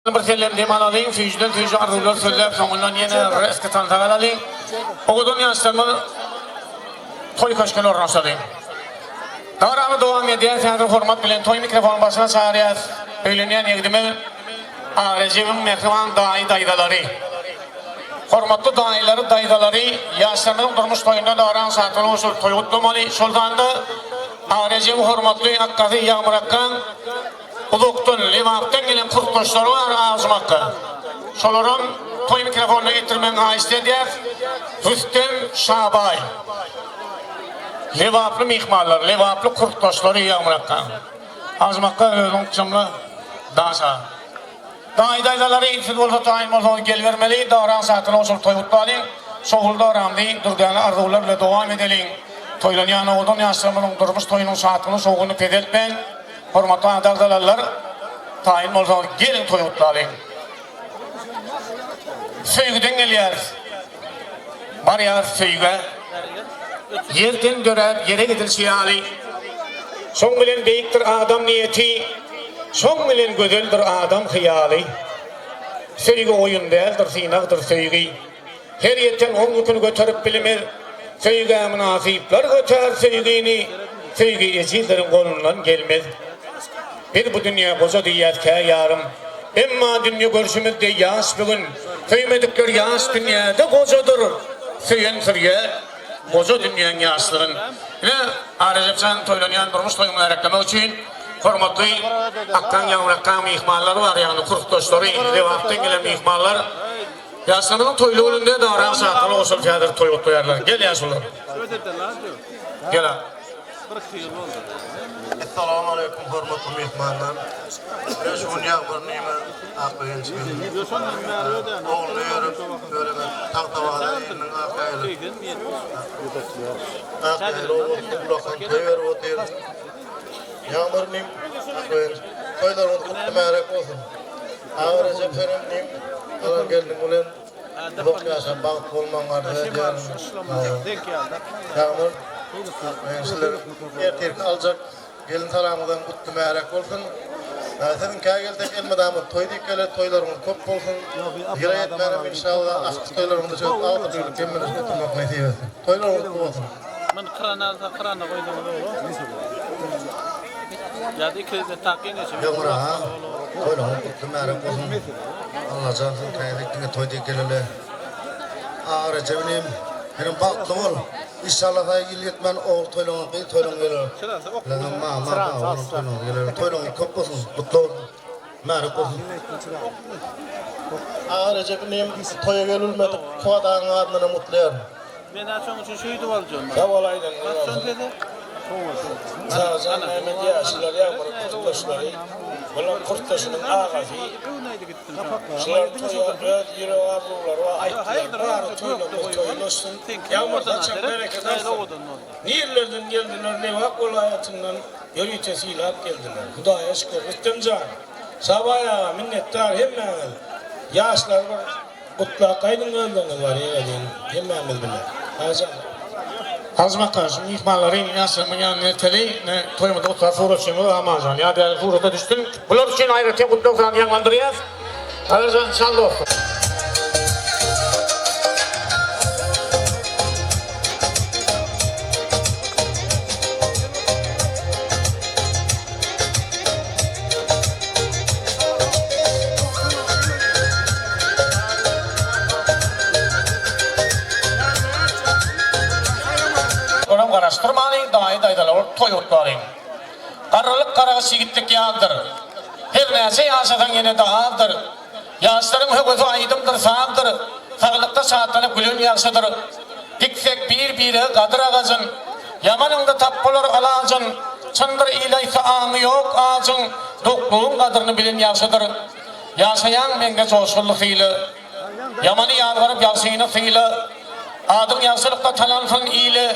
Bir sellem dem alalyň, süýjüden süýji arzuwlar sözläp, soňundan ýene reski tansa galalyň. Owadan ýaşlarymyz toý köşgüne ornaşalyň. Dabarany dowam edýäs, häzir hormat bilen toý mikrofonyň başyna çagyrýas öýlenýän ýigidimiz Arejebiň mähriban daýy-daýzalary. Hormatly daýylary, daýzalary, ýaşlarymyzyň durmuş toýunda dabaraň şatlygyna goşulyp toý gutlamaly, şol sanda Arejebiň hormatly akgasy Ýagmyr akgaň, Uzakdan, Lebapdan gelen kursdaşlary bar Azym akga. Şolaram toý mikrofonyna getirmegiňi haýyşt edýäs. Rüstem Şabaý. Lebaply myhmanlar, lebaply kursdaşlary Ýagmyr akgaň. Azym akga özüň ykjamla daşa. Daýy-daýzalary siz bolsa taýyn bolsaňyz gelibermeli. Dabraň şatyna goşulyp toý gutlalyň. Şowhunly dabramyzy dürdäne arzuwlar bilen dowam edeliň. Toýlanýan owadan ýaşlarymyzyň durmuş toýunyň şatlygyny, şowhunyny pezeltmäň. Hormatly adagzalalar, taýyn bolsaňyz geliň toý gutlalyň. Söýgüden gelýäris. Barýarys söýgä. Ýerden döräp ýere gidilşi ýaly. Şoň bilen beýikdir adam niýeti, Şoň bilen gözeldir adam hyýaly. Söýgi oýun däldir, synagdyr söýgi. Her ýeten oň ýüküni göterip bilmez. Söýgä mynasyplar götär söýgini, Söýgi ejizleriň golundan gelmez. Biz bu dünýä goja diýýäs kä ýarym, Emma dünýe görşümiz deý ýaş bu gün. Söýmedikler ýaş dünýäde gojadyr, Söýen sürýär goja dünýäň ýaşlygyn. Ine, A. Rejepjan toýlanýan durmuş toýuny mübäreklemek üçin hormatly Akgaň Ýagmyr-akgaň myhmanlary bar, ýagny kursdaşlary, Lebapdan gelen myhmanlar. Ýaşlarymyzyň toýly gününde dabaraň şatlygyna goşulyp häzir toý gutlaýarlar. Gel ýaşulular. Gel a. Essalamualeýkum hormatly myhmanlar. Mine şu gün Ýagmyr nime Akbegenç geldi. Ogluny ýörüp, ýöremek Tagtabazar iliniň Akýaýly. Akýaýly obasynda ulakan toý berip otyr. Ýagmyr inim, Akbegenç, toýlaryňyz gutly märek bolsun. Aga Rejep senem inim, alan gelniň bilen uzak ýaşap bagtly bolmagyňy arzuw edýärin. Ýagmyr, Akbegenç sizler ertirki aljak gelin salamyňyzam gutly märek bolsun. Siziňkä gelsek elmydama toý diýip geler, toýlaryňyz köp bolsun. Ýyla ýetmänem inşallah ahyrky toýlaryňyzda şöyle agzybirlik hemmeler oturmak nesip etsin. Toýlaryňyz gutly bolsun. Men krana alsa krana goýsaňyz olur. Ýa-da ikisi tak geňeşip. Ýagmyr aga, toýlaryňyz gutly märek bolsun. Allajan siziň täze diňe toý diýip geleli. Aga Rejep inim, senem bagtly bol. Inşallah saňa ýyl ýetmän ogul toýlaryňa, gyz toýlaryňa geler. Bilenem mama, baba toýlaryňa geler. Toýlaryňyz köp bolsun, gutly bolsun. Märek bolsun. Aga Rejep inim, toýa gelilmedik Kuwat agaň adyndanam gutlaýaryn. Men-ä şoň üçin şeýdip aljam. Sag bol aýdanyň bolsun. Sagajan Mehmet ýaşular Ýagmyryň kurtdaşlary, bular kurtdaşynyň agasy. Şular toýa öz ýürek arzuwlary bar aýtdylar. Bary toýlamyz toýlaşsyn. Ýagmyr saçak bereket alsyn. Nirlerden geldiler Lebap welaýatyndan ýörite sylap geldiler. Hudaýa şükür Rüstem jan, Şabaý aga minnetdar hemmäňiz. Ýaşlar bir Gutlap gaýdyň özleriňiz bar ýeňediň hemmämiz bile. Agjan. Hajy Makar şu myhmanlary ýaşlarymyň ýanyna erteli ine toýumyzy gutlap suratçymyz Amanjan ýadygärlik surata düşsün. Bular üçin aýratyn gutlag sazyny ýaňlandyrýas. Nazarjan çal dostum. Olam garaşdyrmalyň, daýy-daýzalar bolup toý gutlalyň. Garrylyk garagyş ýigitlik ýalydyr. Her näçe ýaşasaň ýene-de azdyr. Ýaşlaryň höwesi aýdymdyr, sazdyr. Saglykda şatlanyp gülen ýagşydyr. Diksek bir-birege gadyr agajyn. Ýamanyňda tap bolar alajyn. Çyndyr il aýtsa aňy ýok ajyň. Doklugyň gadyryny bilen ýagşydyr. Ýaşaýaň meňze joşgunly syla. Ýamany ýazgaryp ýagşyny syla. Adyň ýagşylykda tanansyn ile.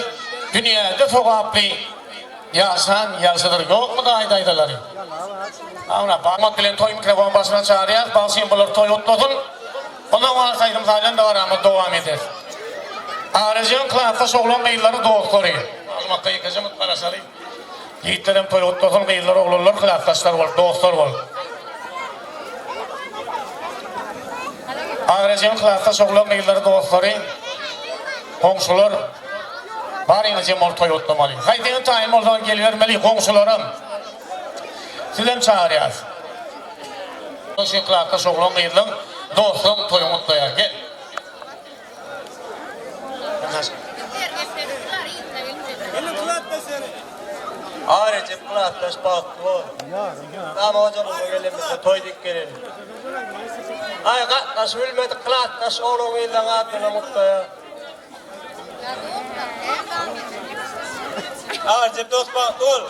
Dünýäde sogaply. Ýaşan ýagşydyr ýokmy daýy daýzalary. Ana Hormat bilen toý mikrofon başyna çagyrýas bagşym bular toý gutlasyn. Ondan wagt aýdym saýlan dabaramyz dowam eder. Agarejebiň klasdaş oglan gyzlary dostlary. Maglumatda ýekeje minut garaşaly. Ýigitlerem toý gutlasyn gyzlar oglanlar klasdaşlar bolup dostlar bolup. Agrejeň klasdaş oglan gyzlary dostlary goňşular baryňyz jem bolup toý gutlamaly. Haýsyňyz taýyn bolsaňyz gelibermeli goňşularam sizem çagyrýas. Şu klasdaş oglan gyzlaň dostlaň toýuny gutlaýar gel. A Recep klasdaş bagtly bol. Dama hojalygymyza gelenimizde toý dik geleli. Aý gatnaşyp bilmedik klasdaş oglan gyzlaň adyna mutlaýa. A Recep dost bagtly bol.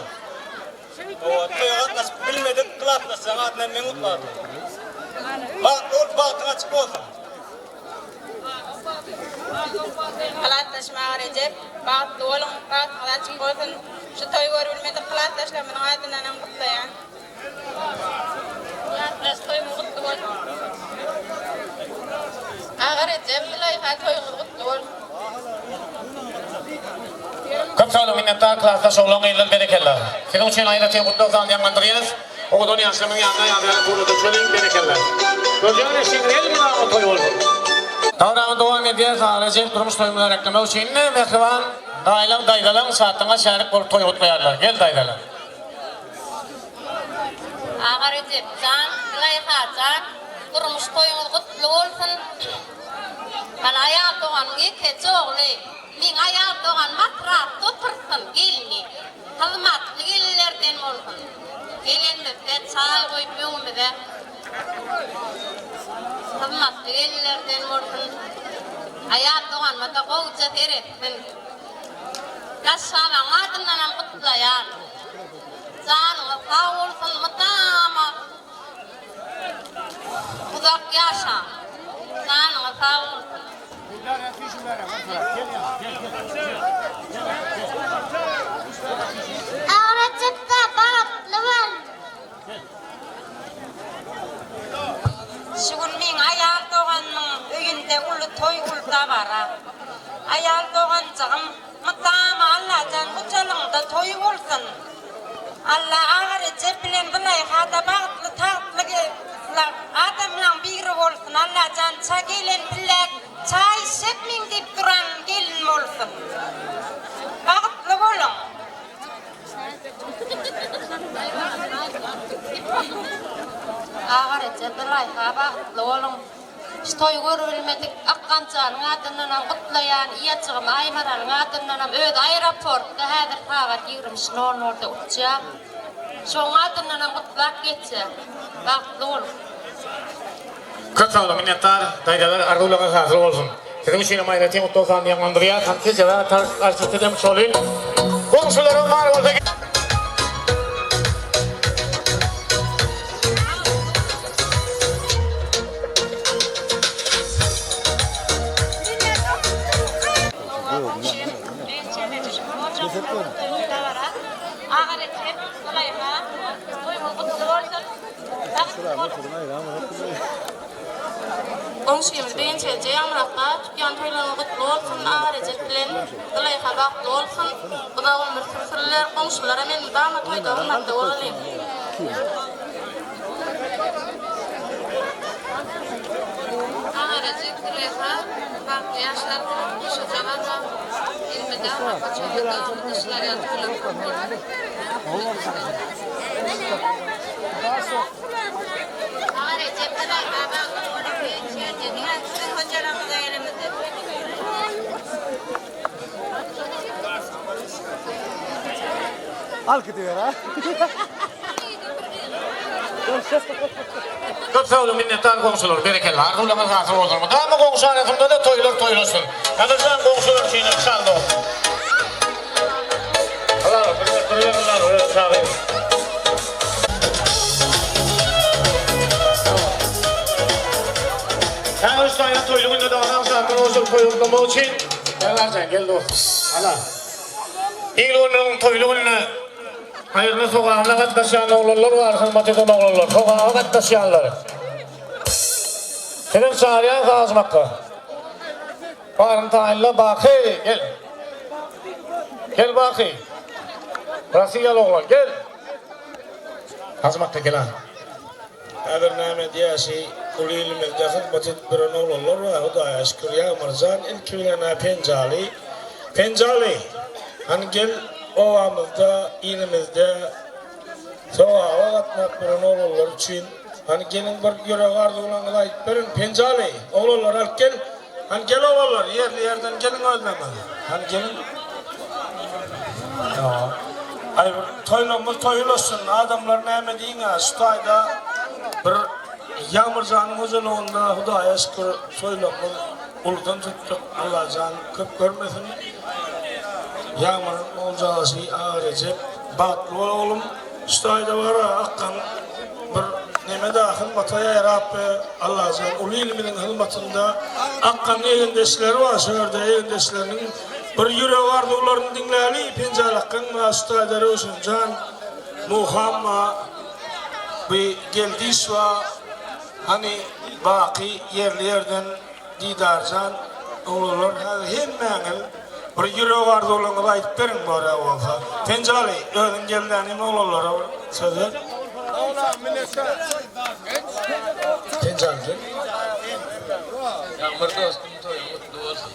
Owa toýa gatnaşyp bilmedik klasdaşlaň adyndan men gutladym. Bagtly bol bagtyň açyk bolsun. Klasdaşym Aga Rejep, bagtly boluň, bagtyňyz açyk bolsun. Şu toýy görüp bilmedik klasdaşlarymyzyň adyndanam gutlaýan. Klasdaş toýuňyz gutly bolsun. Aga Rejep, Züleýha toýuňyz gutly bolsun. Köp sag boluň minnetdar klasdaş oglan gyzlar berekella. Siziň üçin aýratyn gutlag saz ýaňlandyrýas. Owadan ýaşlarymyň ýanyna ýazýan surata düşeliň berekella. Görjegiň eşigiň elmydama toý bolsun. Dabarany dowam edýäs Arajep durmuş toýy mübäreklemek üçin mähriban daýylaň daýzalaň şatlygyňa şärik bolup toý gutlaýarlar. Gel daýzalar. Aga Rejep jan, Züleýha jan, durmuş toýuňyz gutly bolsun. Mana aýal doganyň ýekeje ogly. Meň aýal dogan matrapda otursyn, gelni. Hyzmatly gelinlerden bolsun. Gelenimizde çaý goýup öňümize. Hyzmatly gelinlerden bolsun. Aýal doganyma-da gowuja seretsin. Daşbabaň adyndanam gutlaýan. Janyňyz sag bolsun mydama uzak ýaşaň. Janyňyz sag bolsun. Agrajykda bagtly bol. Şu gün meň aýal doganymyň öýünde uly toý uly dabara. Aýal doganjygym mydama Allajan hojalygyňda toý bolsun. Alla Aga Rejep bilen Zylaýhada bagtly tagtly adamlaň biri bolsun Allajan ça gelen pillek çaý içjek men diýip duran gelin bolsun. Bagtly boluň. Aga Rejep Zylaýha bagtly boluň. Şu toýy görübilmedik Akgamjanyň adyndanam gutlaýan, Iýajygym Aýmaralyň adyndanam, özi aeroportda häzir sagat 23 nol nolda uçýar. Şoň adyndanam gutlap geçýän. Bagtly boluň. Köp sag boluň minnetdar daýzalar arzuwlaryňyz hasyl bolsun. Siziň üçinem aýratyn gutlag sanyny ýaňlandyrýas. Hany tejebe arçasy dem şoly. Goňşularyň bar bolsa. Goňşymyz Begençgelje Ýagmyrakga tutýan toýlaryňyz gutly bolsun, Aga Rejep bilen Zylaýha bagtly bolsun, uzak ömür sürsünler, goňşulara elmydama toýda hormatda bolalyň. Aga Rejep Züleýha bagtly ýaşlar goşaja barma elmydama haçanda dowamly gyşlar ýaly toýlar köp bolsun. Aga Rejep Züleýha bagtly boluň diňe siziň hojalygyňyza elimizde. Al gidiyor ha. Köp sag boluň minnetdar goňşular berekella arzuwlaryňyz hasyl bolsun mydama goňşy arasynda-da toýlar toýlasyn Gadyrdan goňşular üçinem şal dost. Häzir üç taýdan toýly günde dagdan şatdan goşulyp toý gutlamak üçin Gel gel dostum. Ala. Il gününiň toýly gününe haýyrly sogabına gatnaşýan oglanlar bar, hyzmat eden oglanlar, sogaba gatnaşýanlar. Senem çagyrýan sazmakga. Baryny taýynla Baky, gel. Gel Baky. Rossiýaly oglan, gel. Sazmakga gel ha. Häzir näme diýýäşi? uly ilimizde hyzmat edip ýören oglanlar bar, Hudaýa şükür. Ýagmyrjan ilki bilen-ä Penjaly. Penjaly, hany gel obamyzda, ilimizde sogaba gatnap ýören oglanlar üçin, hany geliň bir ýürek arzuwlaryňyzy aýdyp beriň. Penjaly, oglanlary alyp gel. Hany gel oglanlar, ýerli-ýerden geliň özleriňiz. Hany geliň. Aý bir toýlamyz toý ulaşsyn. Adamlar näme diýiň-ä, şu taýda bir Ýagmyrjanyň hojalygynda Hudaýa şükür toýlamyz uludan tutduk. Allajan köp görmesin. Ýagmyryň oguljagaşy Aga Rejep bagtly bol oglum. Şu taýda bar-a akgaň bir neme-da hyzmata ýarap we Allajan uly ilimiziň hyzmatynda akgaň egindeşleri bar şu ýerde egindeşleriniň bir ýürek arzuwlaryny diňläli Penjal akgaň bar şu taýda Röwşenjan Muham bar bi Geldiş bar hany baky ýerli ýerden Didarjan oglanlar häzir hemmäňiz bir ýürek arzuwlaryňyzy aýdyp beriň bora bolsa. Penjaly özüň geldänim oglanlara bir söz ber. Penjaly gel. Ýagmyr dostum toýuň gutly bolsun.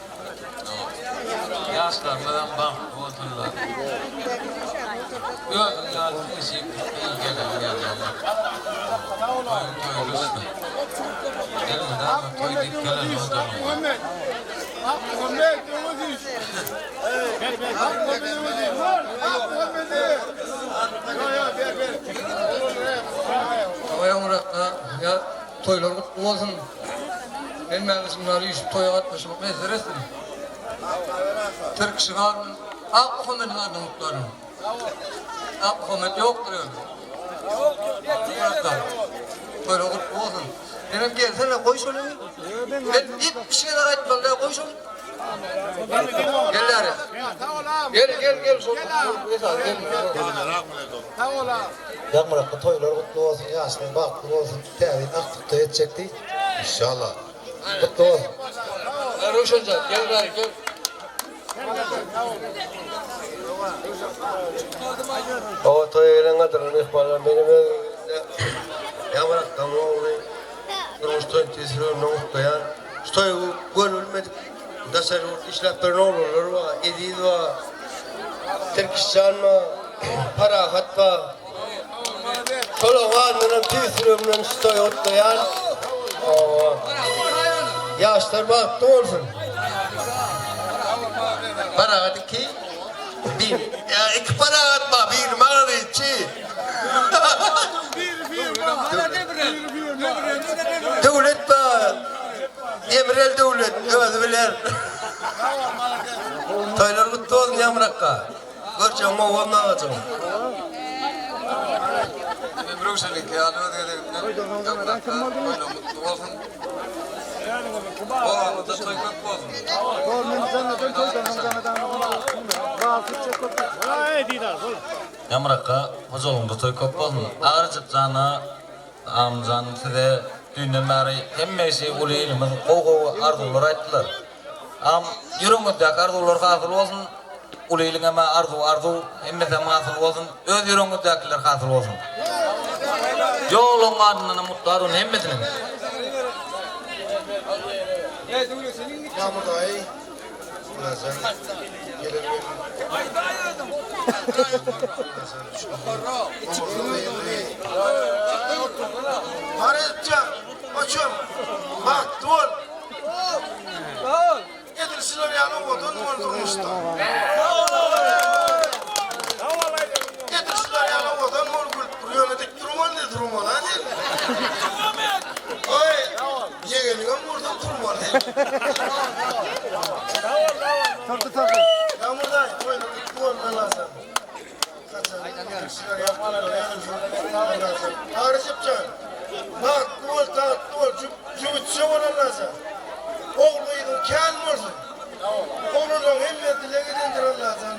Ýaşlarymyzam bagtly bolsunlar. Özüň ýaly nesip etsin gelen ýerlerine. Toýuň toýuny üstün. Elmydama toý diýip gelen ojagyňda. Toýa Myratda ýa toýlar gutly bolsun. Hemmäňiz şunlar üýşüp toýa gatnaşmak miýesser etsin. Tirkişiň adyndan Ak Muhammediň adyndan gutlaryn. Ak Muhammet ýokdur ýöne. Toýlar gutly bolsun. Senem gelsene goý şony. Men 70 gezek aýtmaly däl goý şony. Gel bäri. Gel gel gel şol. Gel. Ýagmyrakly toýlar gutly bolsun ýaşlar bagtly bolsun täze ýyl agtykda etjek diý. Inşallah. Gutly bolsun. Röwşenjan gel bäri gel. Oba toýa gelen gadyrly myhmanlar menem öz gezegimde Ýagmyr akgamyň ogly Durmuş toýuny tüýs ýüregimden gutlaýan. Şu toýy görübilmedik daşary ýurtda işläp ýören oglanlar bar, Eziz bar, Tirkişjan bar, Parahat bar. Şolaryň adyndanam tüýs ýüregimden şu toýy gutlaýan. Oba. Ýaşlar bagtly bolsun. Parahat iki. Bir. Ýa iki parahat bar, biri magazinçi. Döwlet bar. Demirel Döwlet özi biler. Toýlar gutly bolsun Ýagmyr akga. Görjegiň gowy bolsun agajygym. Menem Röwşeniňki ýaly öz gezegimden Ýagmyr akga toýlaň gutly bolsun. Obamyzda toý köp bolsun. Ýagmyr akga hojalygyňda toý köp bolsun. Aga Rejep jana Agamjan size düýnden bäri hemmesi uly ilimiz gowy gowy arzuwlar aýtdylar. Agam ýüregiňizdäki arzuwlar hasyl bolsun, uly iliňem-ä arzuwy arzuw, hemmesem hasyl bolsun, öz ýüregiňizdäkiler hasyl bolsun. Ýoluň adyndanam gutlar ony hemmesiniň. Ýagmyr daýy Allajan gelen Harytjan, goçum, bagtly bol. Edil şular ýaly owadan bol durmuşda. Edil şular ýaly owadan bol gülüp dur ýöne dik durmaly diý durmaly diý. Oý, ýegeniňem bolsa durmaly. Ýagmyr daýy, toýlar gutly bolsun Allajan. Arjypjan, bagtly bol, tatly bol, jübütje bol Allajan. Ogul-gyzyň kän bolsun. Oglanlaryň hemmesi dileg edendir Allajan.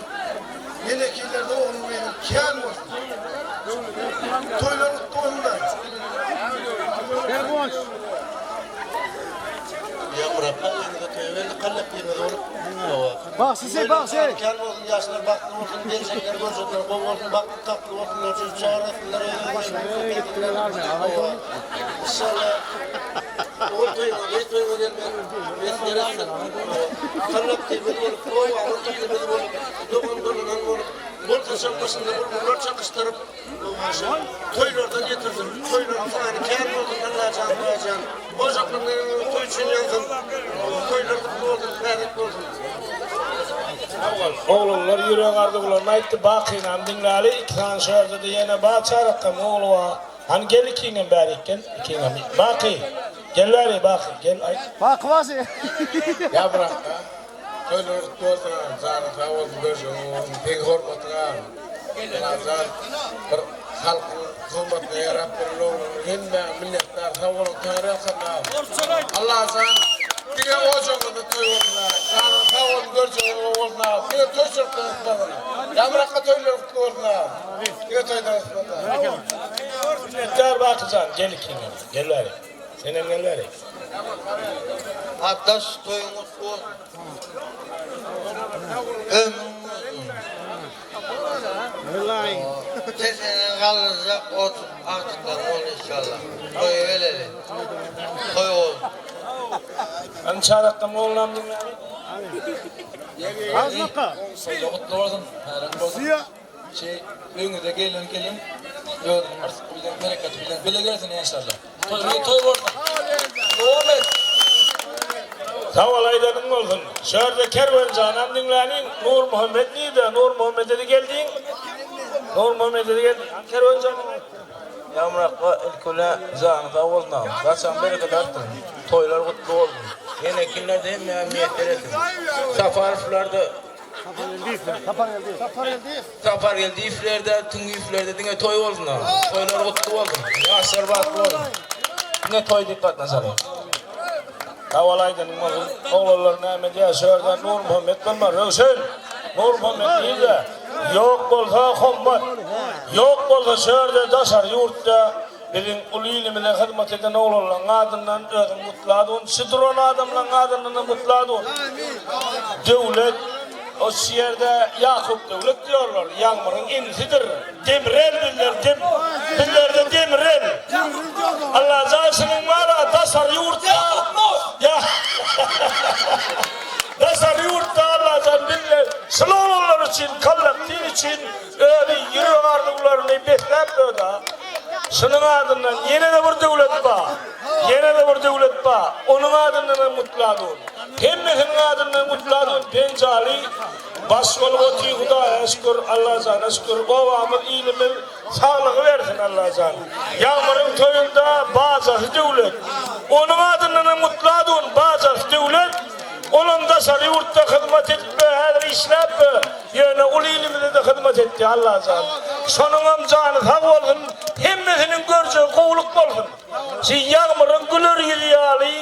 Ýenekilerde ogul-gyzyň kän bolsun. Toýlar gutly bolsun daýy. Ýagmyr akga öýüňize toýa geldik kollektiwimiz bolup. Bagşy bagşy. Kän bolsun ýaşlar bagtly bolsun geljekler görjekler gowy bolsun bagtly tagtly bolsunlar çüýşe arasynlar özüň başyňy Inşallah. Ogul toýuňa, gyz toýuňa gelmek miýesser etsin. Kollektiwimiz bolup, obamyz ilimiz bolup, dogan-dolanan bolup, bol saçak başynda bulgurlar çakyşdyryp, toýlardan getirsin. Toýlaryň sany kän bolsun Allajan, Hudaýjan. Ojaklaryň toý üçin ýansyn. Toýlar gutly bolsun, mübärek bolsun. Oglanlar ýürek arzuwlaryny aýtdy, Bakynam diňläli, iki sany şu ýerde-de ýene bar, Çarakgam ogly bar. Hany gel ikiňem bärik gel, ikiňem. Baky, gel bäri, Baky, gel aýt. Baky basy. Ýa brakda, toýlar gutly bolsun agam, janyň sag bolsun, görjegiň bolsun, seň hormatyň agam. Allajan bir halkyň hyzmatyna ýarap duran oglanlar hemmäňe minnetdar, sag boluň, Taňryýalkasyn agam. Allajan diňe ojagyňyzda toý bolsun agam, janyň sag bolsun, görjegiň bolsun agam, diňe toýçulykdan gutlasyn. Ýa brakda toýlar gutly bolsun agam. Diňe toýdan gutlasyn. Minnetdar Bakyjan, gel ikiňem, gel bäri. Senem gel bäri. Atdaş toýuň gutly bolsun. Ömrüň uzyn. Sesini galdyrjak ot agtyklaryň bolsun inşallah. Toýa geleli. Toý bolsun. Hany çarakdan oglunam diňläli. Toýlar gutly bolsun, mälim bolsun. Şeý öňüňize gelen gelin özüniň yrsky bilen, bereketi bilen bile gelsin enşalla. Toýuňyz toý bolsun. Dowam et. Sag bol aýdanyň bolsun. Şu ýerde Kerwenjanam diňläliň. Nurmuhammet nirde? Nurmuhammede-de geldiň. Nurmuhammede-de geldiň. Hany Kerwenjan? Ýagmyrakga ilki bilen janyň sag bolsun agam. Gaçaň bereket artsyn. Toýlar gutly bolsun. Ýene kimlerde hemmäňe miýesser etsin. Saparowlarda Sapargeldiýewlerde, Tüňňiýewlerde diňe toý bolsun agam. Toýlar gutly bolsun. Ýaşlar bagtly bolsun. Diňe toý diýip gatnaşalyň. Sag bol aýdanyň bolsun. Oglanlar näme diýýär şu ýerde Nurmuhammet bolmar. Röwşen! Nurmuhammet nirde? Ýok bolsa Hommat. Ýok bolsa şu ýerde daşary ýurtda biziň uly ilimize hyzmat eden oglanlaryň adyndan özüň gutladyn. Şu duran adamlaryň adyndanam gutladyn. Döwlet o şu ýerde Ýakup Döwlet diýorlar. Ýagmyryň inisidir. Demirel bizler dem bizlerde Demirel. Allajan şunuň bara daşary ýurtda ýa daşary ýurtda Allajan bizler şul oglanlar üçin kollektiw üçin özi ýürek arzuwlaryny besläp öda. Şunuň adyndan ýene-de bir döwlet bar. Ýene-de bir döwlet bar. Onuň adyndan hem gutladyn. Hemmesiniň adyndan gutladyn. Penjaly baş bolup otyr Hudaýa şükür, Allajana şükür. Obamyz, ilimiz saglygy bersin Allajan. Ýagmyryň toýunda bajasy döwlet. Onuň adyndan hem gutladyn. Bajasy döwlet. Olam daşary ýurtda hyzmat edip häzir işläp ýöne uly ilimizede hyzmat etdi Allajan şonuňam jany sag bolsun hemmesiniň görjegi gowulyk bolsun şi ýagmyryň güler ýüzi ýaly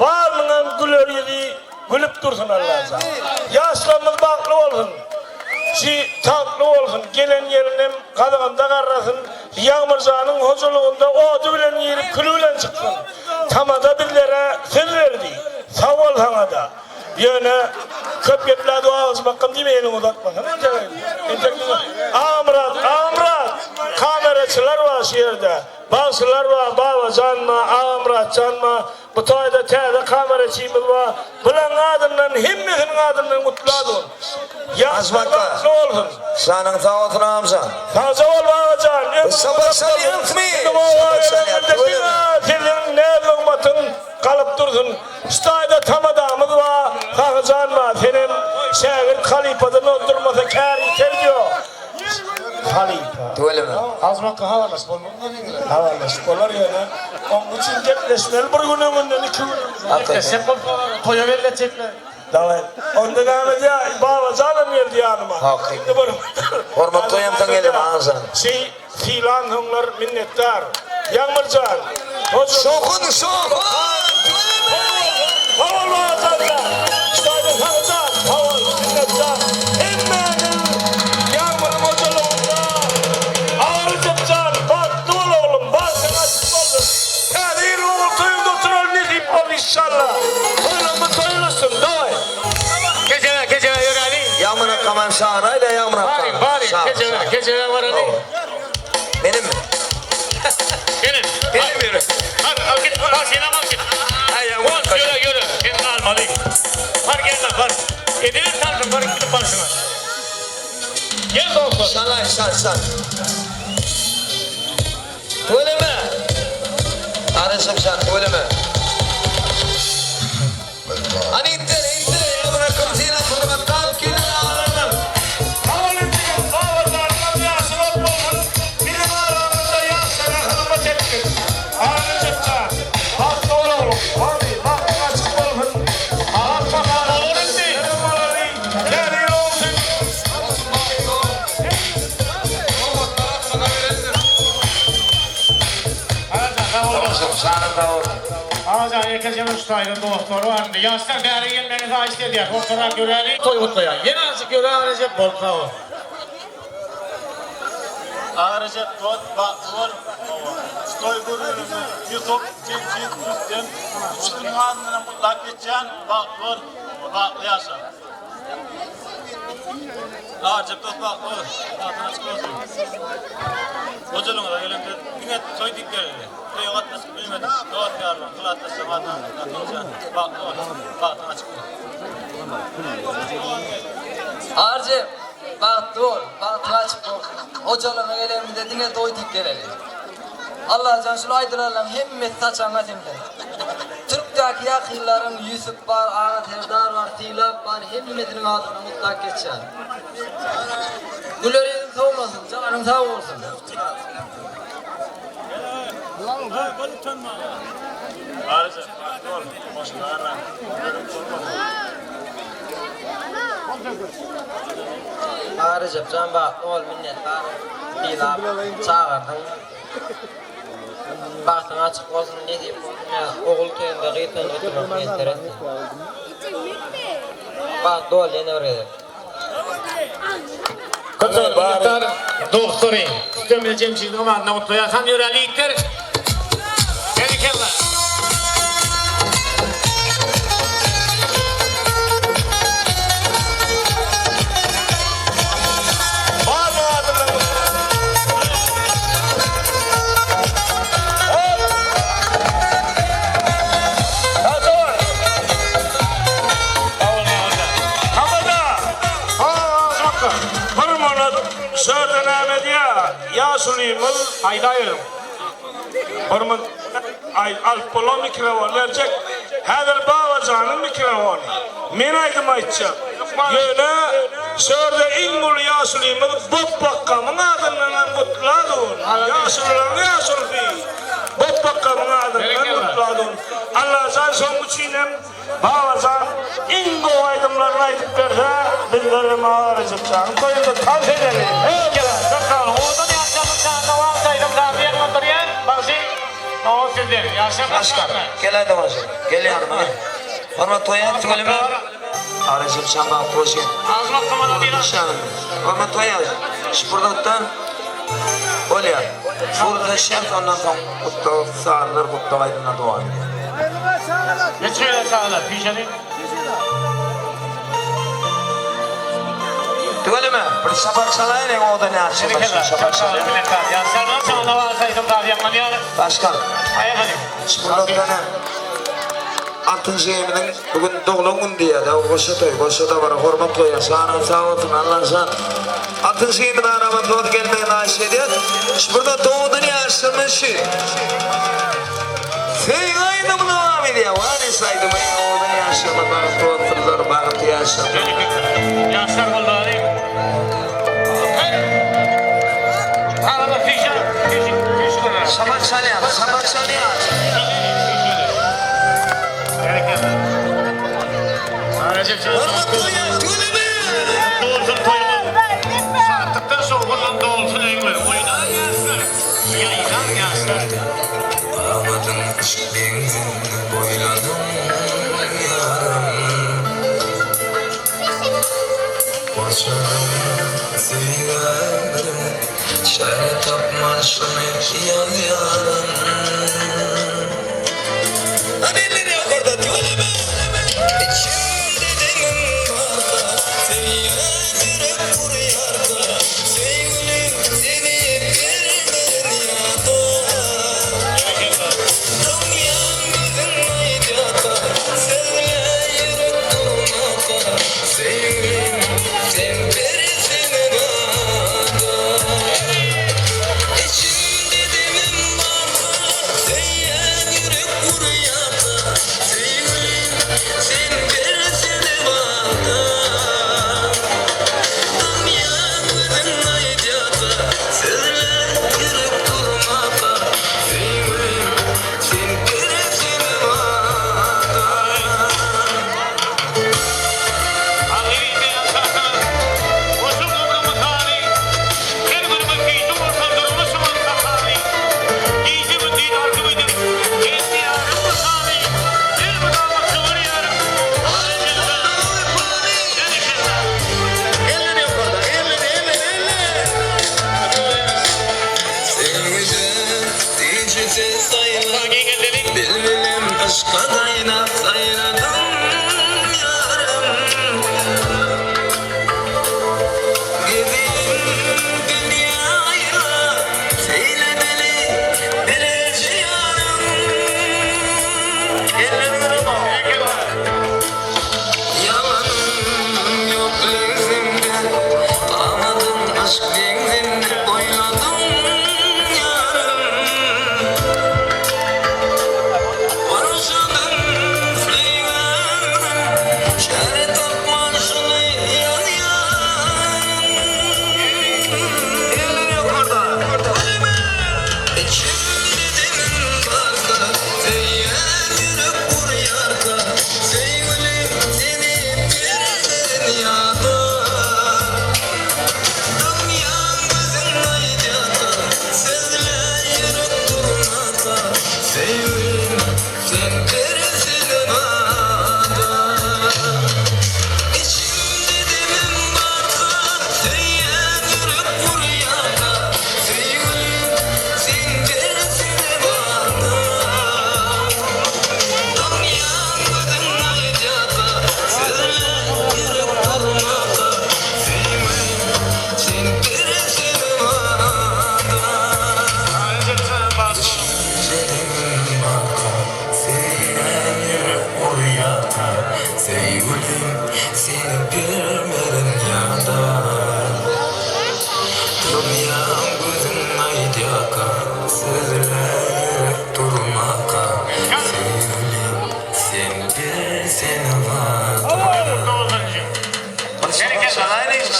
barynyňam güler ýüzi gülüp dursun Allajan ýaşlarymyz bagtly bolsun şi tagtly bolsun gelen gelinem gazygynda garrasyn Ýagmyrjanyň hojalygynda ody bilen girip küli bilen çyksyn. Tamada bizlere söz berdi. Sag bol saňada. Ýöne köp geplädi o agyzmakgyn diýme eliňi uzatmasana entek entek diňe Agamyrat Agamyrat kameraçylar bar şu ýerde bagşylar bar Babajan bar Agamyratjan bar bu taýda täze kameraçymyz bar bulaň adyndan hemmesiniň adyndan gutladyn. Azmat Ýaşlar bolsun. Janyň sag bolsun agamjan. Sagja bol babajan. Bu Sapar Şalyýewmi? Sapar Şalyýew tüweleme. Siziň näz-nygmatyň galyp dursun. Şu taýda tamadamyz bar. Sagyjan bar. Senem şägirt halypadan ozdurmasa kär ýiter diýo. Halypa. Tüweleme. Azmakka habarlaşyp bolmazmy? Habarlaşyp bolar ýöne oň üçin gepleşmeli bir gün öňünden iki gün öňünden. Gepleşsek bolsa toýa belletjekler. Daway. Onda näme diýä, Babajanam geldi ýanyma. Hakyky. Hormat goýamsoň geldim agam. Şi sylansoňlar minnetdar. Ýagmyrjan. Hoja. Şowhun şowhun. Sag bol Babajanjan. Şaýda sagjan. Sag bol minnetdar. Hemmäňiz Ýagmyryň hojalygynda Aryjykjan bagtly bol oglum. Bagtyň açyk bolsun. Täze ýyl ogul toýuňda otural nesip boldy inşallah. Toýlarymyz toý bolsun daway. Kejebe kejebe ýöräli. Ýagmyr akgam hem şagyraýla Ýagmyr akgam. Baryň baryň kejebe kejebe baraly. Menimmi? Geliň. Benim ýöre. Hadi al git. Al sen al git. bar. Edilen tanşyň bar gidip barşyňa. Gel dostlar. Şalaý şal şal. Tüweleme. Arasym şan tüweleme. Hany indir indir ya bırakın seni hormatlan gelin ağlarlar. Agajan ýekeje bir şaýyr dostlary bardy. Ýaşlar bäri gelmegiňizi haýyşt edýär. Ortarak ýöräli. Toý gutlaýar. Ýene azjyk ýöre Aga Rejep bol sag bol. Aga Rejep dost bagtly bol. Şu toý gürrüňini Ýusup, Jemşit, Rüstem üçüsiniň adyndanam gutlap geçýän bagtly bol, bagtly ýaşa. Aga Rejep dost bagtly bol. Bagtyň açyk bolsun. Hojalygyňyza gelemde diňe toý diýip geleli. Toýa gatnaşyp bilmedik dost ýarlaryň gylatlaşjak adyndan bagtly bol, bagtyň açyk bolsun. Arjy, bagtly bol, bagtyň açyk bolsun. Hojalygyňa gelenimizde diňe toý diýip geleli. Allajan şul aýdylanlaryň hemmesi saçagyňa siňsin. Türkdäki ýakynlaryň Ýusup bar, Aga Serdar bar, Sylap bar hemmesiniň adyndan gutlap geçýän. Güler ýüzüň sowmasyn, janyň sag bolsun. Aga Rejepjan bagtly bol minnetdar sylap çagyrdyň bagtyň açyk bolsun nesip bolsun ýa ogul toýunda gyz toýunda oturmak miýesser etsin bagtly bol ýene bir gezek. Köp minnetdar dostlary. Üstemize Jemşidiň adyna gutlaýar. San ýöräli ýigitler. Berekella. Bir manat şöyle näme diýýär? Ýaşulymyz aýdaýyň. Bir manat aý alyp bolan mikrofon berjek. Häzir Babajanyň mikrofony. Men aýdym aýtjak. Ýöne şörde iň uly ýaşulymyz Bopbakgamyň adyndan hem gutladyn. Ýaşulularyň ýaşulusy Bopbakgamyň adyndan gutladyn. Allajan şoň üçin hem Babajan iň gowy aýdymlaryny aýdyp berse bizlerem Aga Rejepjanyň toýunda tans edeli. Owadan ýaşlaryň şanyna wagt aýdym sazly ýaňlandyrýar. Bagşy Nowaz sizden. Ýaşlar Başkan, gel aýdym aýşy. Gel ýanyma gel. Hormat goýýan tüweleme. Aga Rejepjan bagtly hoş gel. Hormat goýýan. Şu pursatdan bolýar. Surata şert ondan soň gutlag sazlar gutlag aýdymlar dowam edýär. Geçiberer sazlar pişeli. Tüweleme bir şapak çalaýyn eň owadan ýaşuly şu şapak çalaýyn. Başkan. Şu pursatdan hem Altynjy eminiň bu gün doglan güni diýýär-de, goşa toý, goşa dabara, hormat goýýar. Janyň sag bolsun, Allajan. Altynjy eminiň aramatly bolup gelmegini haýyş edýäs. Şu pursatda owadan ýaşlarymyz şu Söýgi aýdymy dowam edýär. Waris aýdymy owadan ýaşlarymyz bagtly bolsunlar, bagtly ýaşasyn. Ýaşlar goldary. Şapak çalýar, şapak çalýar. Şatlykdan şowhundan dolsun öýüňiz. Oýnar ýaşlar, ýaýnar ýaşlar. Amadym yşk deňzinde boýladym ýarym Gurşadym söýgä Çäre tapman şuny ýazýaryn. Hany elleri ýokarda tüweleme. Içimde demiň barka, Söýýän ýürek urýarka, Söýgülim seni bermerin ýada. Dymýan gözüň aýdýarka, Sözle ýürek durmaka.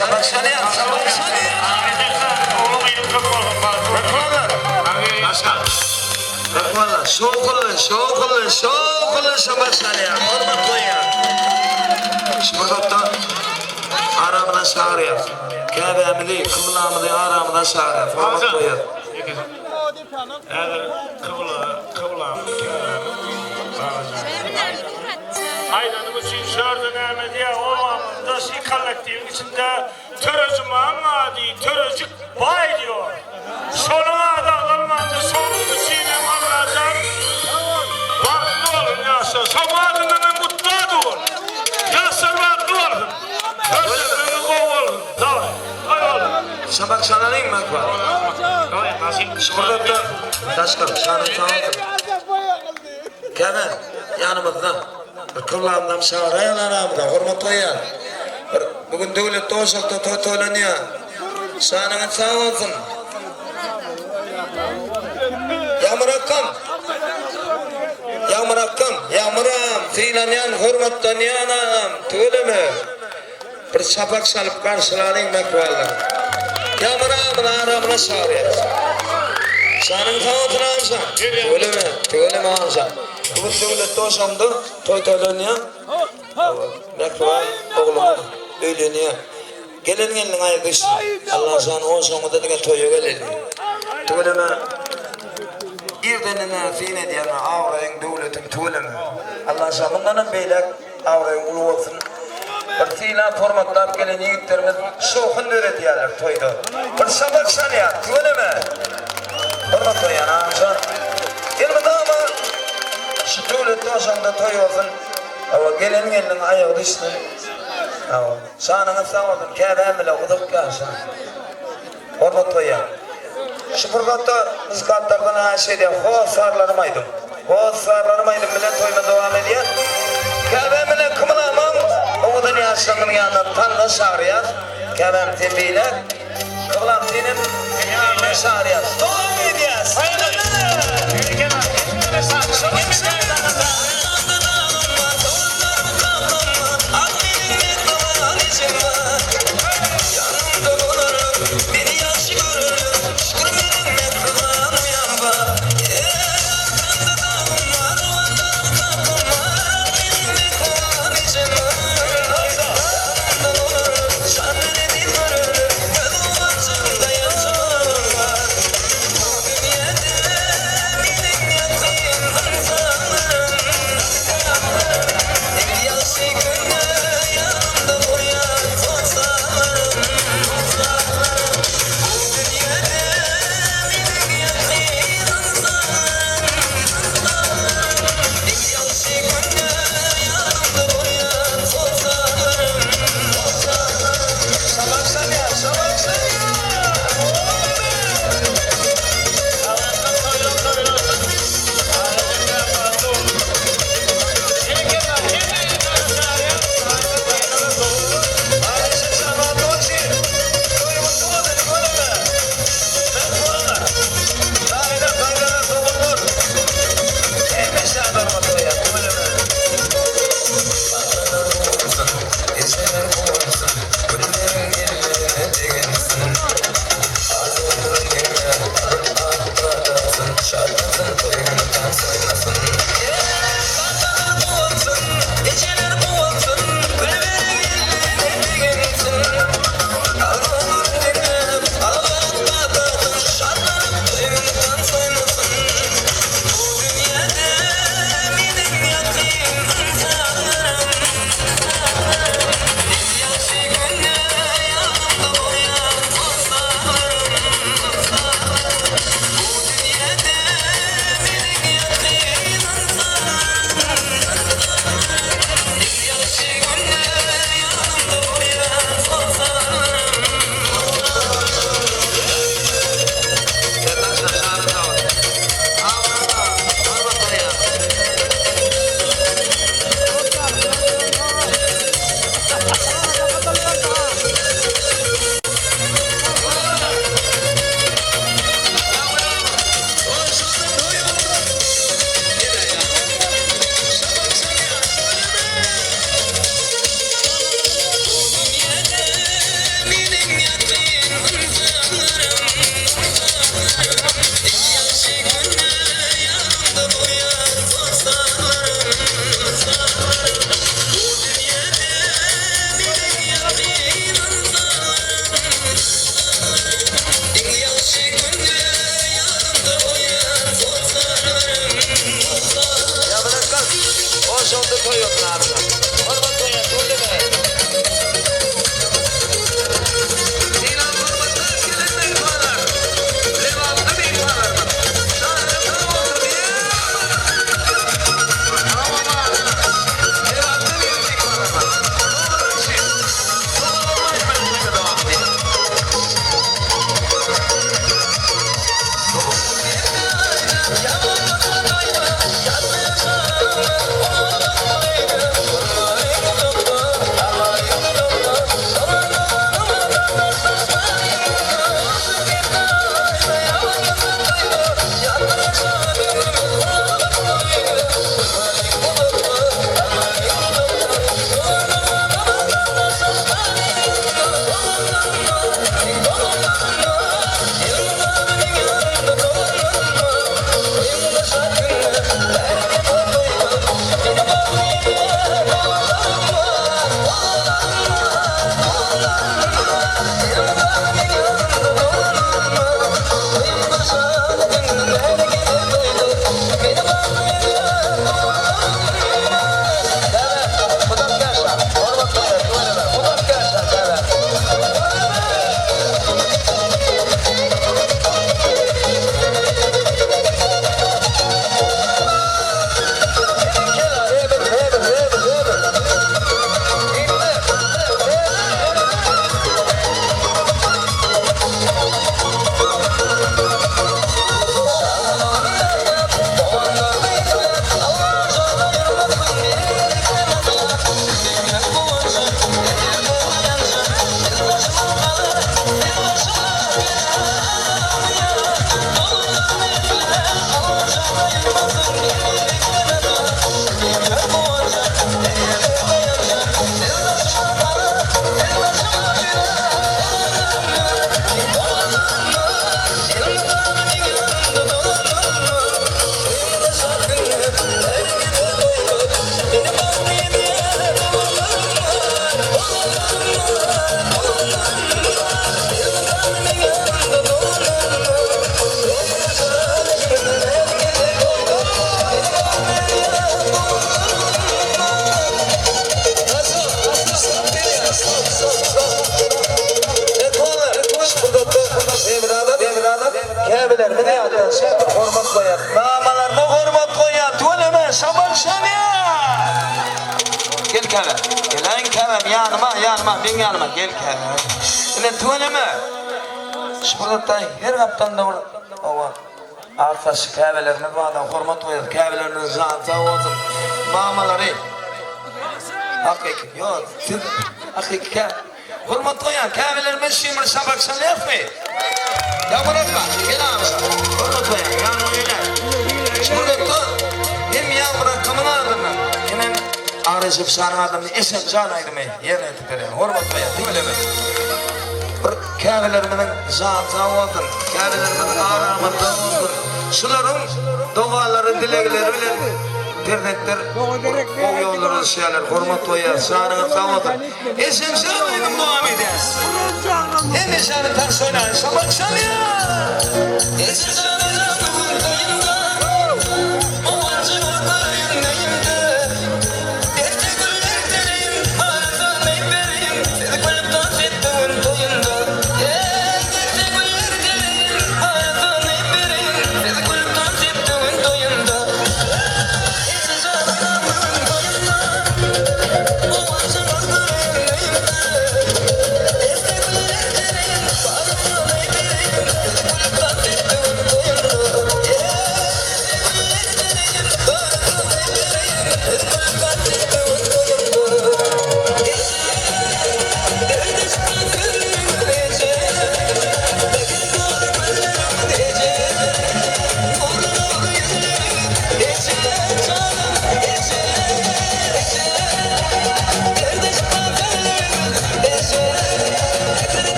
Şapak çalýar, şapak çalýar. Başga. Hökmanlar, şowhunly, şowhunly, şowhunly şapak çalýar, hormat goýýar. Şu pursatda aramyza çagyrýar. Käbämizi, kyblamyzy aramyza çagyrýar, hormat goýýar. Häzir kybla, kyblamyz, käbämiz Garajan. Aýdanym üçin şörde näme diýýär, obamyzda şy kollektiwiň içinde Törejumaň ady Törejik baý diýor. Şonuň ady agzalmandyr, şonuň üçinem Allajan bagtly bolsun ýaşlar. Şoň adyndan hem gutla dur. Ýaşlar bagtly bolsun. Höwesleriniz gowy bolsun. Daway. Toý bolsun. Şapak çalalyň Mähriban. Şu pursatda Daşkar, şanyň sag bolsun. Käbä, ýanymyzda bir kyblamyzam çagyraýaly aramyza, hormat goýýas. Bir bu gün döwletli ojakda toý toýlanýar. Şanyňyz sag bolsun. Ýagmyr akgam. Ýagmyr akgam, Ýagmyram, sylanýan, hormatlanýan agam, tüweleme. Bir çapak çalyp garşylalyň mähribanlar. Ýagmyr agamyzy aramyza çagyrýarys. Janyň sag bolsun agamjan. Tüweleme, tüweleme agamjan. Bu gün döwletli ojagyňda toý toýlanýar. Mähriban oglumyz öýlenýär. Gelen gelniň aýagy düşsün. Allajan ojagyňyza diňe toýa geleli. Tüweleme. Irden ine syn edýän abraýyň döwletiň tüweleme. Allajan mundanam beýläk abraýyň uly bolsun. Bir sylap hormatlap gelen ýigitlerimiz şowhun döredýärler toýda. Bir şapak çalýar tüweleme. Hormat goýýan agamjan. Elmydama şu döwletli ojagyňda toý bolsun. Hawa gelen gelniň aýagy düşsün. Hawa. Janyňyz sag bolsun käbäm bile uzak ýaşaň. Hormat goýýan. Şu pursatda muzykantlardan haýyş edýän Hossarlarym aýdym. Hossarlarym aýdym bilen toýuna dowam edýär. Käbäm bilen Kymylamyň owadan ýaşlarynyň ýanyna tansa çagyrýas. Käbäm sen beýläk, Kymylam senem ýanyna çagyrýas. Dowam edýäs. Käbelerimiz ýatdan çykýar, hormat goýýas. Mamalaryna hormat goýýan tüweleme Şaban Şanýar! Gel käbä. Geläýiň käbäm ýanyma, ýanyma, meň ýanyma gel käbä. Ine tüweleme. Şu pursatda her gapdalynda bir oba ak saçly käbelerimiz bar-da, hormat goýýas. Käbelerimiziň jany sag bolsun. Mamalary hakyky, ýok, siz hakyky kä Hormat goýýan käbelerimiz üçin bir şapak çalýasmy? Ýagmyr aga, gel agam. Hormat goýýan, ýanyma geläý. Şu pursatda hem Ýagmyr agamyň adyndan, hemem Aga Rejep şanyň adyndan Eşek jan aýdymy ýerine ýetirip berýän. Hormat goýýan, tüweleme. Bir käbelerimiziň jany sag bolsun, käbelerimiziň aramy sag bolsun. Şularyň dogalary, dilegleri bilen perzentler gowy ýollara düşýärler. Hormat goýýas, janyňyz sag bolsun. Eşek jan aýdym dowam edýär. Hemişe tans oýnaýan şapak çalýar. Eşek jan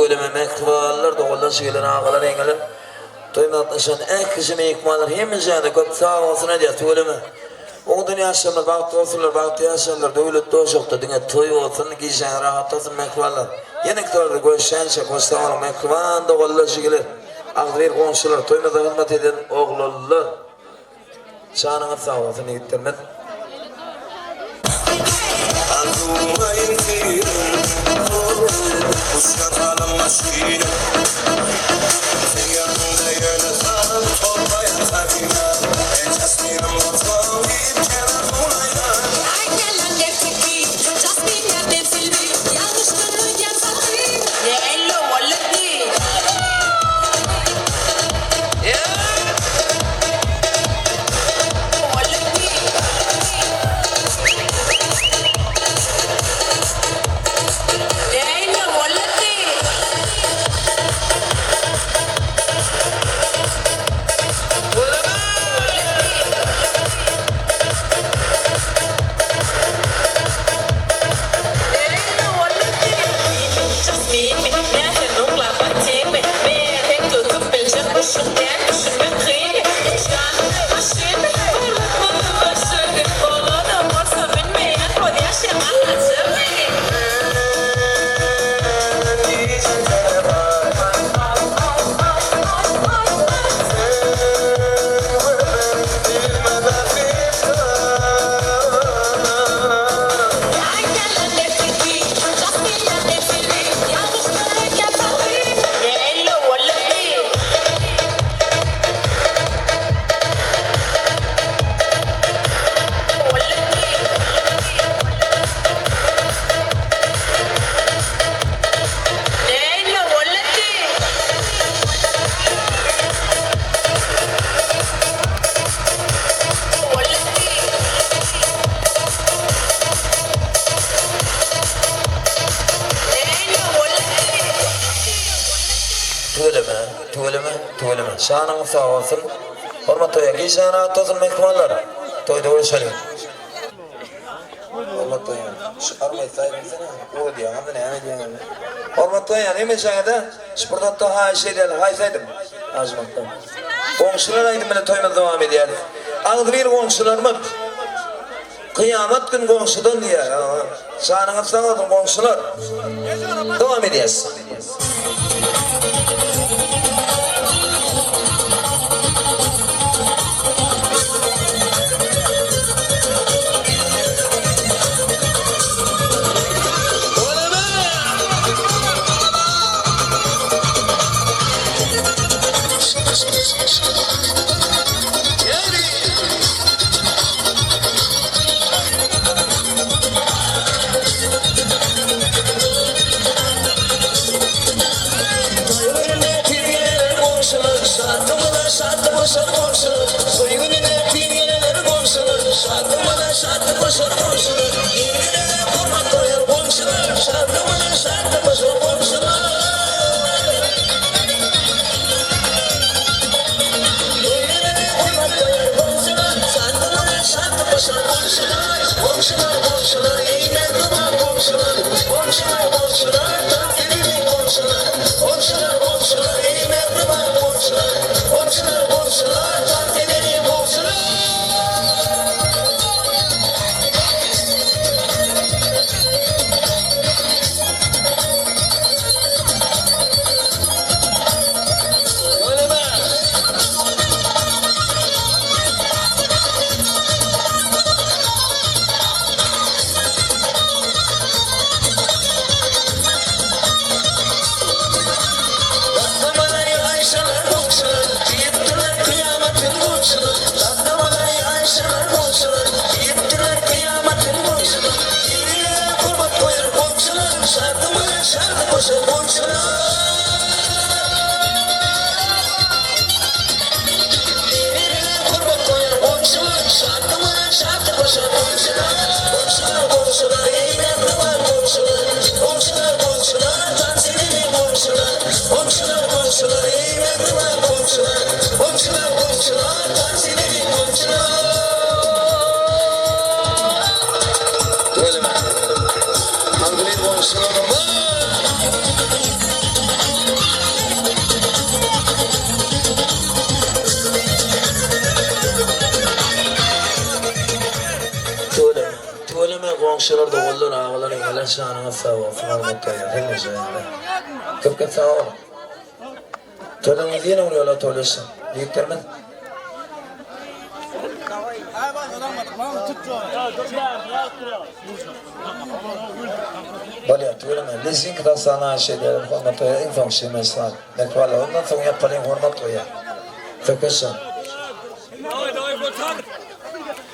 Tüweleme mähribanlar, doganlar, jigiler, agalar, ýeňňeler. Toýa gatnaşan ählije myhmanlar hemmejäne köp sag bolsun aýdýas tüweleme. Owadan ýaşlarymyz bagtly bolsunlar, bagtly ýaşarlar, döwletli ojakda diňe toý bolsun, gijäňiz rahat bolsun mähribanlar. Ýene iktorda görüşýänçäk hoş sag boluň mähriban doganlar, jigiler, agzybir goňşular, toýumyzda hyzmat eden oglanlar. Janyňyz sag bolsun ýigitlerimiz. Tüweleme, tüweleme, tüweleme. Janyňyz sag bolsun. Hormat toýa gijäň rahat bolsun myhmanlar. Toýda görüşeliň. Hormat toýa. Şu armaýsa aýdymsana. Uradýaňyzmy näme edýäňiz? Hormat toýa hemişeňize şu pursatda haýyş edýän haýsy aýdym? Ajmakdan. Goňşular aýdym bilen toýumyzy dowam edýäris. Agzybir goňşularymyz. Kyýamat gün goňşudan diýýär. Janyňyz sag bolsun goňşular. Dowam edýäs. Goňşular, doganlar, agalar, eneler janyňyz sag bolsun, hormat goýýan hemmeje ýaly. Köp köp sag boluň. Toýlaryňyz ýene bir ýola toýlaşsyn. Ýigitlerimiz. Bolýar, tüweleme. Lezinka dassany aýyş edýärler, hormat goýýar. Iň soňky şeýme Mekbala, ondan soň ýapalyň, hormat goýýar. Söhbetjan.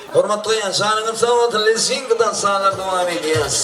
Hormat goýýan, janyňyz sag bolsun, Lezinka dassanlar dowam edýäs.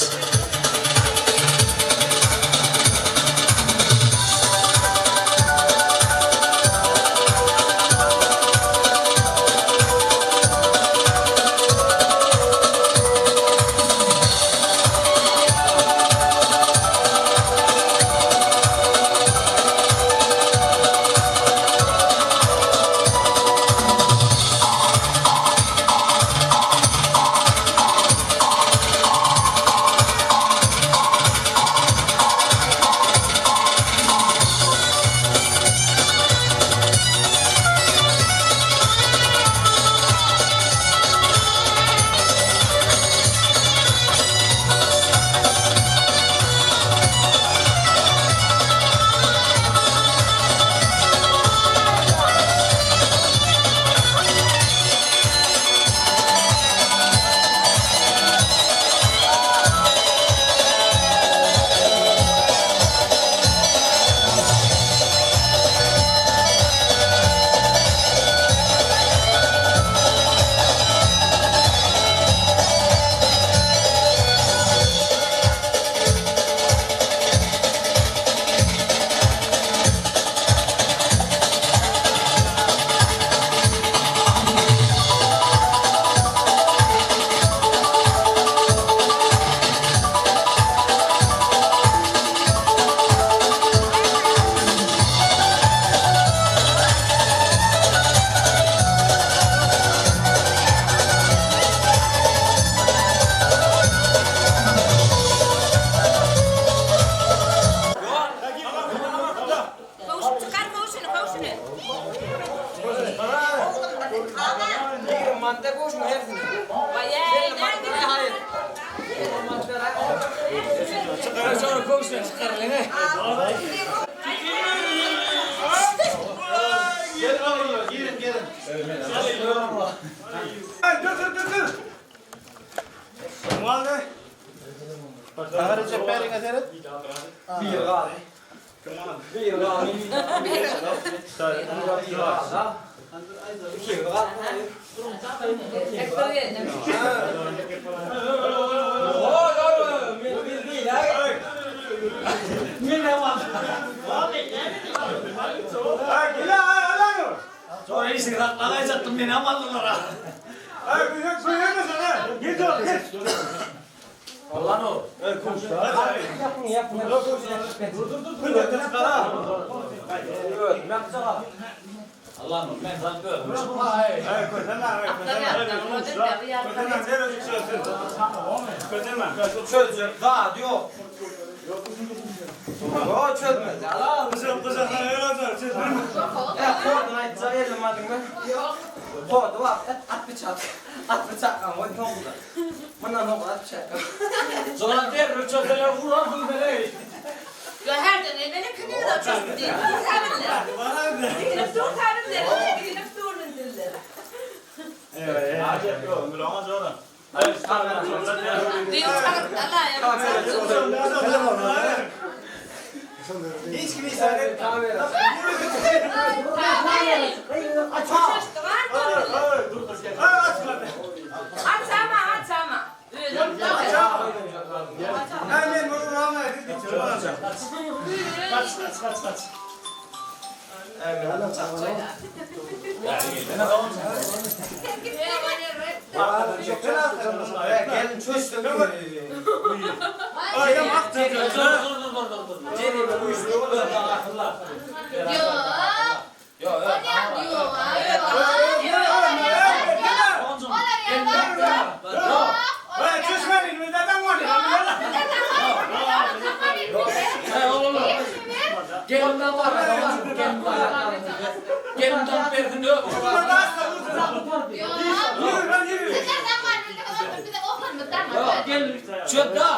Gelin çöp-da.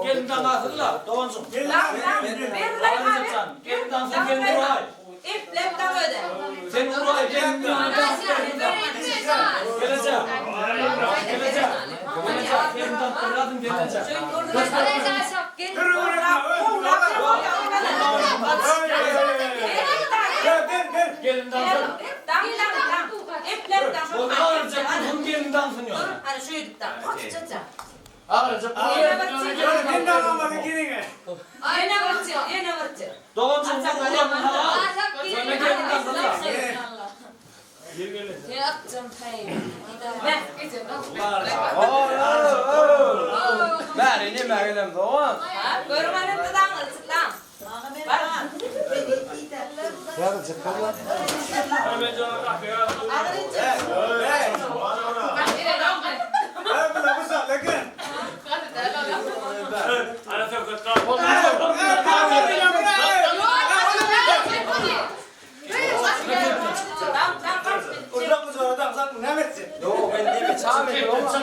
Gelin daňasyn-la, doganjyk. Gelin daňsyn, gelin uraý. Eplep daň öde. Sen uraý, gelin Gelejek. Gelejek. Gelejek. Gelin daňyp berýärdim, gelejek. Gelin daňsyn. Daň daň daň. Eplep daň. Boldy, agyrjak, dursun, gelin daňsyn ýöne. Hany şöýdüp daň. Horçaça. Agyrjak. Ene bir çek, ene bir çek. Doganjyk, uran, halal. Şöyle gelin daňsyn-la. Bäri näme gelem dogan? Görmedim daňyl daň. Yok ben neme çağırmadım ama.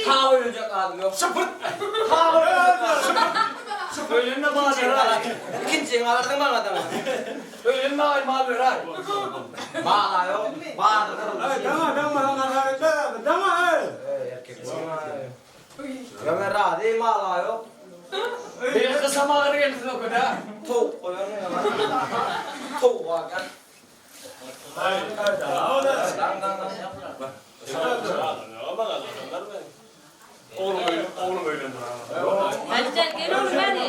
Ta ölecek adam yok. Şıpırt. Ta ölecek adam. Ölenme bana ver ay. İkinci aradın bana adamı. Ölenme ay mal ver ay. Bana yok. Bana da Erkek. Ya ben razıyım hala yok. Bir kısa mağara geldi o kadar. Tavuk koyarım ya. Tavuk var gel. Oğlum öyle, oğlum öyle. Hadi gel oğlum hadi.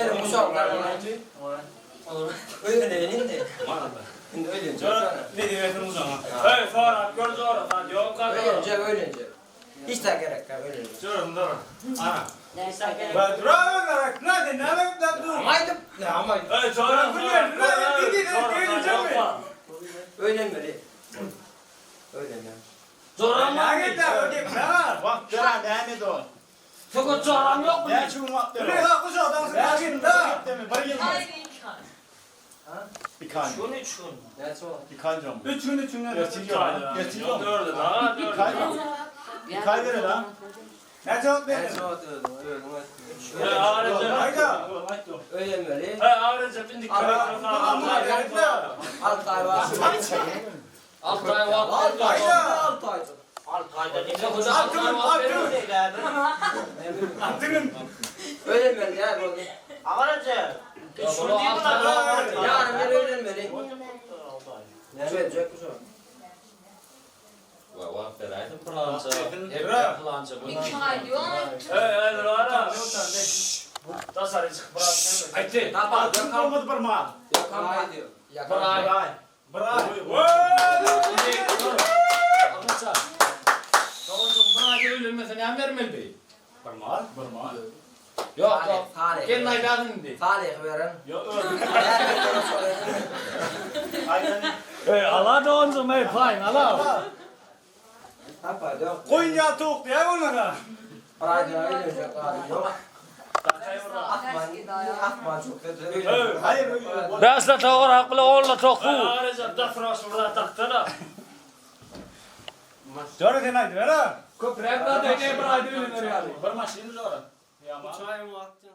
Benim uşaklar bana. Öyle de. Şimdi öylence. Ne diyorsun o zaman? Hey, sonra gör sonra sen yok kadar. Öylence öylence. Hiç de gerek yok öylence. Durun durun. Ana. Amaydım. Ne amaydım. Hey, sonra Öğlenmeli. Öğlenmeli. Zoran var mı? Fakat zoran yok mu? Şunu şunu. Ne çok? Üç gün üç gün. Dördü daha dördü. Ne çok öldüm öldüm. Öğlenmeli. Hey, ağrıca bindik. Altı ay var. Altı ay var. Altı ay. Altı ay. Altı ayda ne? Öğlenmeli ya bu. Yarın bir öğlenmeli. Ne verecek bu sefer? Hey, hey, dur ara. Tasarı çık bırak. Aytti. Yakan ay diyor. Yakan ay. Anlatsa. Dogancık bir ayda ölenmese näme bermeli? Bir mal, bir mal. Yok yok. Salih. Gelin ayladın indi. Salih veren. Yok Hey, ala dogancık hey, payın ala. Tapar yok. Koyun ya tavuk diye onlara. Bir ay diyor öğlenecek abi yok. Atman, atman çok kötü. Hayır. Besle toğrak bile oğla toku. Ağrıca da froş burada taktana. Köprek da ne bir ayda ölenir yani. Bir maşin zor. Uçayım attım.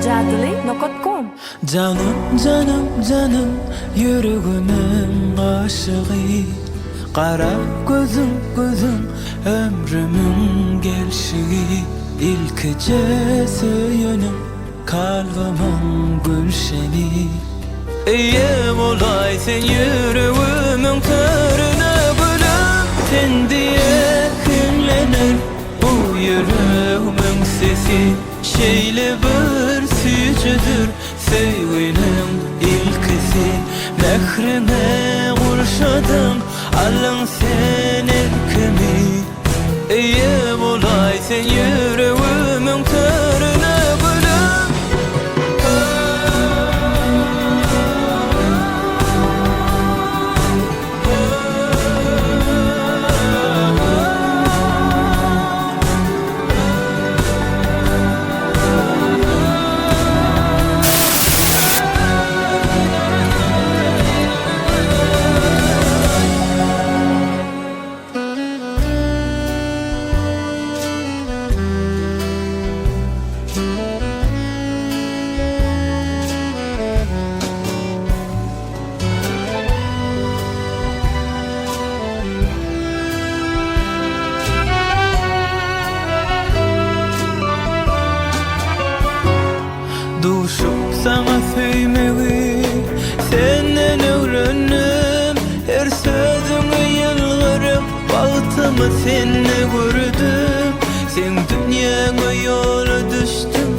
Jadyly.com Janym janym janym ýüregimiň aşygy Gara gözüň gözüň ömrümiň gelşigi Ilkije söýenim kalbymyň gülşeni. Eýe bolaý sen ýüregimiň törüne gülüm Sen diýe hiňlener bu ýüregimiň sesi Şeýle bir süýjüdir söýginiň ilkisi Mähriňe gurşadyň alyň sen erkimi Eýe bolaý sen ýüregimiň törüne gülüm. Duşup saňa söýmegi senden öwrendim Her sözüňe ýylgyryp bagtymy sende gördüm Seň dünýäňe ýola düşdüm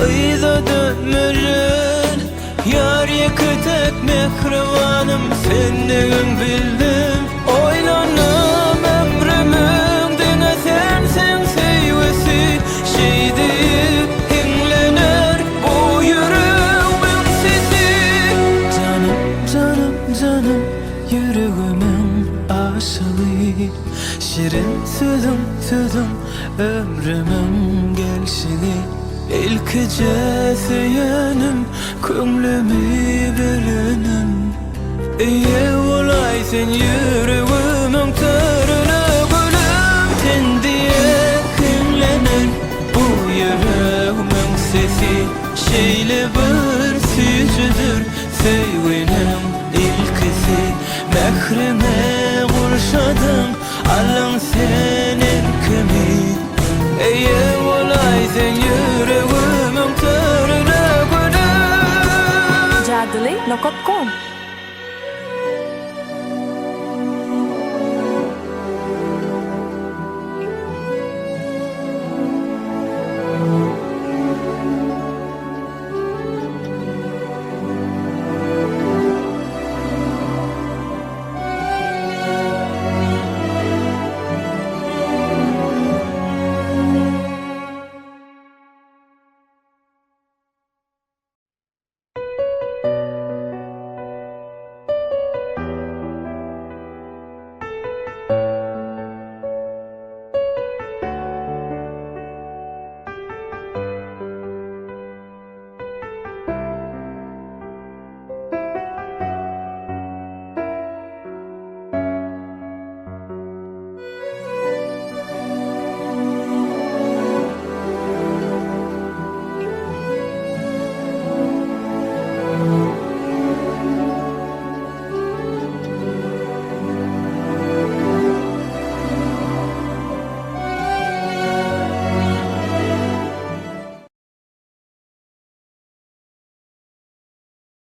yza dönmerin Ýar ýeke-täk mähribanym sendigin bildim Oýlandym ömrümiň diňe sensiň söýgüsi Şeý diýip hiňlener bu ýüregmiň sesi Janym, janym, janym ýüregimiň aşygy Şirin sözüň, sözüň ömrümiň gelşigi Ilkije söýenim, köňlümi berenim Eýe bolaý sen ýüregimiň törüne gülüm Sen diýe hiňlener bu ýüregimiň sesi Şeýle bir süýjüdir söýginiň ilkisi Mähriňe gurşadyň alyň sen erkimi Eýe bolaý sen ýüregimiň törüne gülüm Jadyly nokat kom.